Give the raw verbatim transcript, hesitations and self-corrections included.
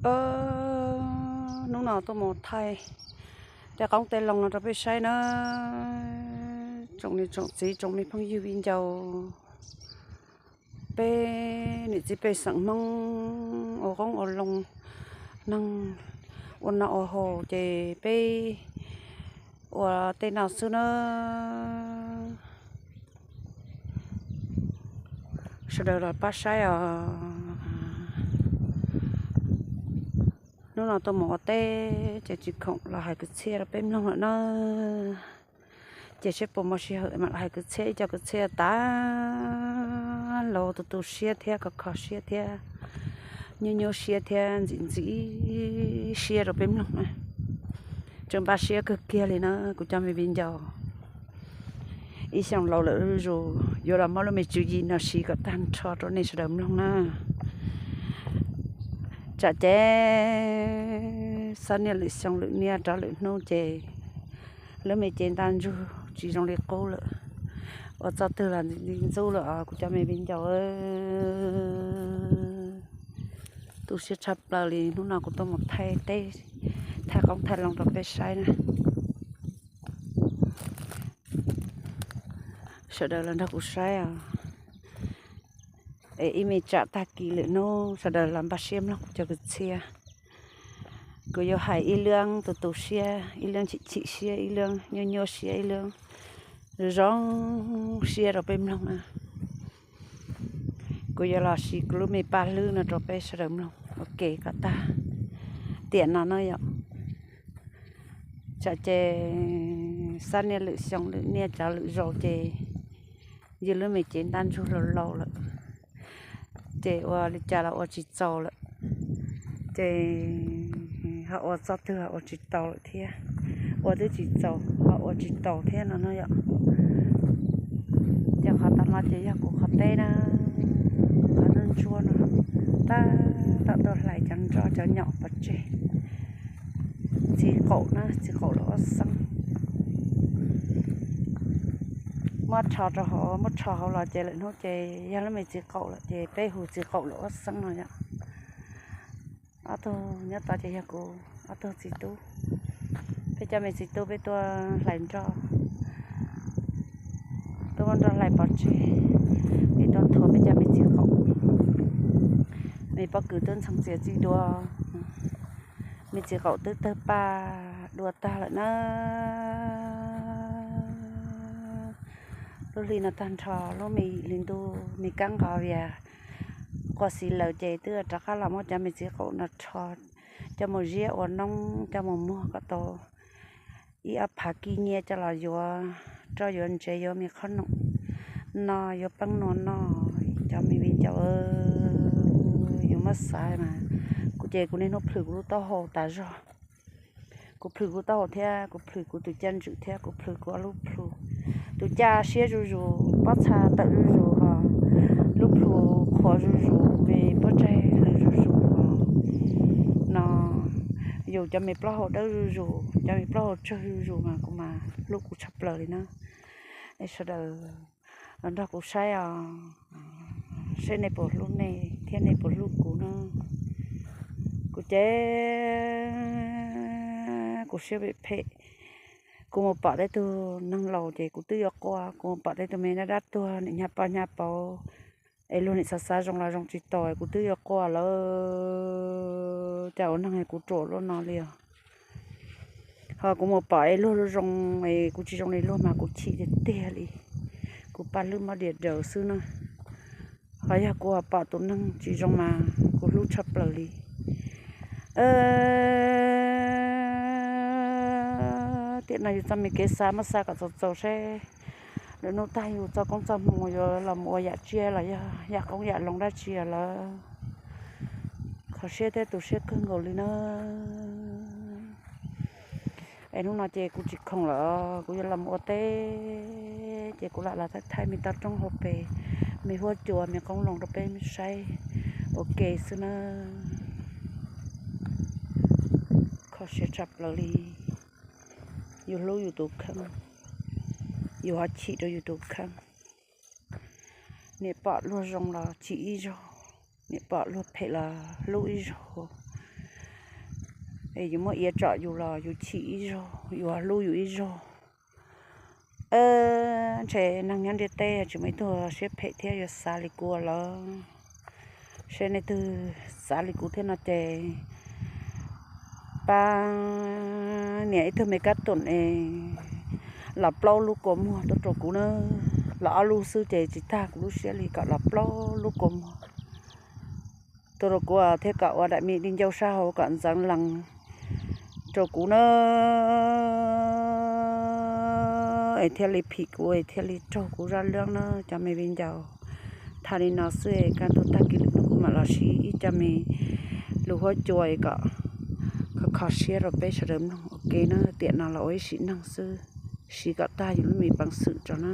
Ơ, hnub no ꞌtố ꞌmô thaư té ꞌcóng té ꞌlống ꞌnọ ꞌtoi ꞌpé sáy ꞌnớ. Chảu ꞌnị chảu ꞌchí chảu ꞌmí ꞌphắng ꞌdệt video. Pé ꞌnị ꞌchí pay săng ꞌmóng ua ꞌcóng ua ꞌlống ꞌnăng ua ꞌnọ ua hô ꞌchí pay ua té ꞌnọ ꞌsứ ꞌnớ. Sơ đaư ꞌlạ ꞌpá sáy a. Hnub no ꞌtố ꞌmô ua té, ꞌchí ꞌchí khong ꞌlạ hảư ꞌcứ ꞌchía ꞌlạ pé ꞌmí ꞌlống ꞌnớ. ꞌChí ꞌchí pô ꞌmô ꞌchí hảư ꞌmá ꞌlạ hảư ꞌcứ ꞌchía, ꞌchí ꞌcứ ꞌchía ta lo tu tu ꞌsía thiế, ꞌcọ kho ꞌsía thiế, ꞌnhó ꞌnhó ꞌsía thiế, ꞌdị ꞌdị ꞌsía ꞌlạ pé ꞌmí ꞌlống ꞌnớ. Chắng ꞌpá ꞌsía ꞌcọ kiag ꞌlị ꞌnớ, cu ꞌchọ ꞌmí video. Í song lo ꞌlạ ꞌlụk dú, dú ꞌlạ ꞌmá ꞌlụk ꞌmí ꞌchư ꞌnị ꞌnọ ꞌsị ꞌcọ ꞌtan ꞌchọ ꞌtoi ꞌnị sơ đaư ꞌmí ꞌlống ꞌnớ. Chả ꞌchí ꞌsá ꞌniạk ꞌlụk song ꞌlụk ꞌniạk ꞌtoi ꞌlụk ꞌnụ ꞌchí ꞌlụk ꞌmí ꞌchí ꞌtan dú ꞌchí dong ꞌlị ꞌcú ꞌlạ. Ua ꞌchọ ꞌtứ ꞌlạ ꞌdị ꞌdụ ꞌlạ a, cu ꞌchọ ꞌmí video ꞌnớ. Tu ꞌsía ꞌchạp ꞌlạ ꞌlị, ꞌnụ ꞌnọ cu ꞌtố ꞌmô thaư té, thaư ꞌcóng thaư ꞌlống ꞌtoi ꞌpé sáy ꞌnớ. Sơ đaư ꞌlạ ꞌnọ cu sáy a. Ê, í ꞌmí chả ta ki ꞌlụk ꞌnụ, sơ đaư ꞌlạ ꞌpá ꞌsía ꞌmí ꞌlống cu ꞌchọ ꞌcứ ꞌchía. Cu dú hảư í ꞌlưn tu tu ꞌsía, í ꞌlưn ꞌchí ꞌchí ꞌsía, í ꞌlưn ꞌnhó ꞌnhó ꞌsía, í ꞌlưn dú dong ꞌsía ꞌlạ pé ꞌmí ꞌlống ꞌnớ. Cu dú ꞌlạ ꞌsị cu ꞌlụk ꞌmí ꞌpá ꞌlụk ꞌnọ ꞌtoi ꞌpé sơ đaư ꞌmí ꞌlống. Ok, ꞌcọ ta tiện ꞌnọ ꞌnớ dú. Chả ꞌchí ꞌsá ꞌniạk ꞌlụk song ꞌlụk ꞌniạk ꞌchọ ꞌlụk dú ꞌchí, dú ꞌlụk ꞌmí ꞌchí ꞌtan dú lo lo ꞌlạ. ꞌChí ua ꞌlị ꞌchạ ꞌlạ ua ꞌchí ꞌchọ ꞌlạ. ꞌChí hảư ua ꞌchọ ꞌtứ hảư ua ꞌchí ꞌchọ ꞌlạ thiế. Ua ꞌtứ ꞌchí ꞌchọ, hảư ua ꞌchí ꞌchọ thiế ꞌnọ ꞌnớ dú. ꞌChí khót ꞌtan ꞌlạ ꞌchí dú cu khót té ꞌnớ. Khót ꞌnặn ꞌchua ꞌnọ. Ta, ta ꞌtoi lai chắng ꞌchọ ꞌchọ ꞌnhó ꞌpọ ꞌchí. ꞌChí ꞌcọ ꞌnớ, ꞌchí ꞌcọ ꞌlạ ók săng. ꞌMá ꞌchọ ꞌchọ hảư, ꞌmá ꞌchọ hảư ꞌlạ ꞌchí ꞌlụk ꞌnụ ꞌchí, dú ꞌlụk ꞌmí ꞌchí ꞌcọ ꞌlạ ꞌchí, pé hu ꞌchí ꞌcọ ꞌlạ ók săng ꞌnọ dú. Ók ꞌtố, ꞌnhó ꞌtoi ꞌchí dú cu, ók ꞌtố ꞌchí ꞌtú. Pé ꞌchọ ꞌmí ꞌchí ꞌtú pé ꞌtoi lai ꞌnọ. ꞌTú ꞌmá ꞌtoi lai ꞌpọ ꞌchí. Pé ꞌtoi thua pé ꞌchọ ꞌmí ꞌchí ꞌcọ. ꞌMí ꞌpọ cứ ꞌtú săng ꞌchí ꞌchí dua. ꞌMí ꞌchí ꞌcọ ꞌtứ ꞌtơ ꞌpá dua ꞌtáng ꞌlạ ꞌnớ. ꞌLụk ꞌlị ꞌnọ ꞌtan ꞌchọ, ꞌlụk ꞌmí ꞌlịn ꞌtú, ꞌmí cang co ꞌviạk. ꞌCọ ꞌsị ꞌlạ ꞌchí ꞌtứ ꞌtá cá ꞌlạ ꞌmá ꞌchọ ꞌmí ꞌchí ꞌcọ ꞌnọ ꞌchọ. ꞌChọ ꞌmí ꞌdía ua ꞌnọng, ꞌchọ ꞌmí ꞌmua ꞌcọ ꞌtố. Í ꞌpá ꞌkí ꞌnhía ꞌchọ ꞌlạ dú, ꞌchọ dú ꞌchí dú ꞌmí khó ꞌnọng ꞌnọ, dú ꞌpứng ꞌnọng ꞌnọ, ꞌchọ ꞌmí video ꞌnớ, dú ꞌmá sai ꞌmá. Cu ꞌchí cu ꞌnị ꞌnụ plhư cu ꞌlụk ꞌtó hô ta dú. Cu plhư cu ꞌtó hô thiế, cu plhư cu ꞌtứ ꞌchăn dú thiế, cu plhư cu ꞌlụk plhư. ꞌTú ꞌchạ ꞌsía dú dú, bók ꞌchạ ta dú dú hả. ꞌLụk plhư khua dú dú, ꞌmí bók ꞌchạ ꞌlụk dú dú hả. ꞌNọ, dú ꞌchọ ꞌmí ꞌplók hô đaư dú dú, ꞌchọ ꞌmí ꞌplók hô ꞌchớ dú dú ꞌmá, cu ꞌmá ꞌlụk cu ꞌchạp ꞌlạ ꞌlị ꞌnớ. Ê, sơ đaư ꞌlạ ꞌnọ cu sáy a. Sáy ꞌnị pô ꞌlụk ꞌnị, thiế ꞌnị pô ꞌlụk cu ꞌnớ. Cu ꞌchí, cu ꞌsía ꞌviạk ꞌphẹ. Cu ꞌmí pă té ꞌtu ꞌnăng ꞌlạ ꞌchí cu ꞌtứ dú ꞌcọ, cu ꞌmí pă té ꞌtu ꞌmí ꞌná đá ꞌtua ꞌnị ꞌnhá ꞌpá ꞌnhá páo. Ê ꞌlụk ꞌnị sa sa dong ꞌlạ dong ꞌchí ꞌtoi, cu ꞌtứ dú ꞌcọ ꞌlạ. ꞌChớ ꞌnăng ê cu ꞌchọ ꞌlụk ꞌnọ ꞌlẹo. Hả, cu ꞌmí pă ê ꞌlụk ꞌlụk dong ê, cu ꞌchí dong ê ꞌlụk ꞌmá cu ꞌchí tiê tiê ꞌlị. Cu ꞌpá ꞌlụk ꞌmá điệt đaư ꞌsứ ꞌnớ. Hả, dú cu hả pă ꞌtu ꞌnăng ꞌchí dong ꞌmá, cu ꞌlụk ꞌchạp ꞌlạ ꞌlị. Ơ, tiện ꞌnọ dú ꞌchọ ꞌmí ké sa ꞌmá sa ꞌcọ ꞌchọ ꞌchọ ꞌsớ. ꞌLụk ꞌnụ ꞌtáng dú ꞌchọ ꞌcóng ꞌchọ ꞌmú dú ꞌlạ ꞌmá ꞌdạk ꞌchí ꞌlạ dú, ꞌdạk ꞌcóng ꞌdạk ꞌlống đá ꞌchí ꞌlạ. Khót ꞌsía té ꞌtu ꞌsía ꞌcọ ꞌngộ ꞌlị ꞌnớ. Ê, ꞌnụ ꞌnọ ꞌchí cu ꞌchí khong ꞌlạ, cu dú ꞌlạ ꞌmá ua té, ꞌchí cu ꞌlạ ꞌlạ thaư thaư ꞌmí ꞌtó ꞌtóng hô pê, ꞌmí ꞌhua ꞌchua, ꞌmí ꞌcóng ꞌlống ꞌtoi ꞌpé ꞌmí sáy. Ok ꞌsứ ꞌnớ. Khót ꞌsía ꞌchạp ꞌlạ ꞌlị. Dú ꞌlụk dú ꞌtố khong. Dú hả ꞌchí ꞌtoi dú ꞌtố khong. ꞌNị pă ꞌlụk dong ꞌlạ ꞌchí í dú. ꞌNị pă ꞌlụk ꞌphẹ ꞌlạ ꞌlụk í dú. Es yus muab ia tsom yus los yus chim ib zaug, yus hlub yus ib zaug. Ơ, ntshe neeg nyob ntiaj teb tsis muaj ib tug siab phem thiab yuav xav li kuv lawm. Seb nej twg xav li kuv thiab no ces pab nias ib tug me kab toom es los plaub lub kua muag tuaj rau kuv na. Los ob lub xwb ces tsis tag kuv lub siab li, kom los plaub lub kua muag tuaj rau kuv thiab kom ua daim me di ncauj sab hauv kom ntxeev lees rau kuv na. Es thiaj li phim kuv es thiaj li raug kuv zaj lub na cov me viv ncaus. Tham li no xwb es kaj ntug tag kis lus no kuv mam los siv ib co me lus huab cua kom kho kho siab rau peb sawv daws mloog ua ke na. Tiam no los ua ib sim neej xwb, siv kom tag yus lub me peev xwm tso na.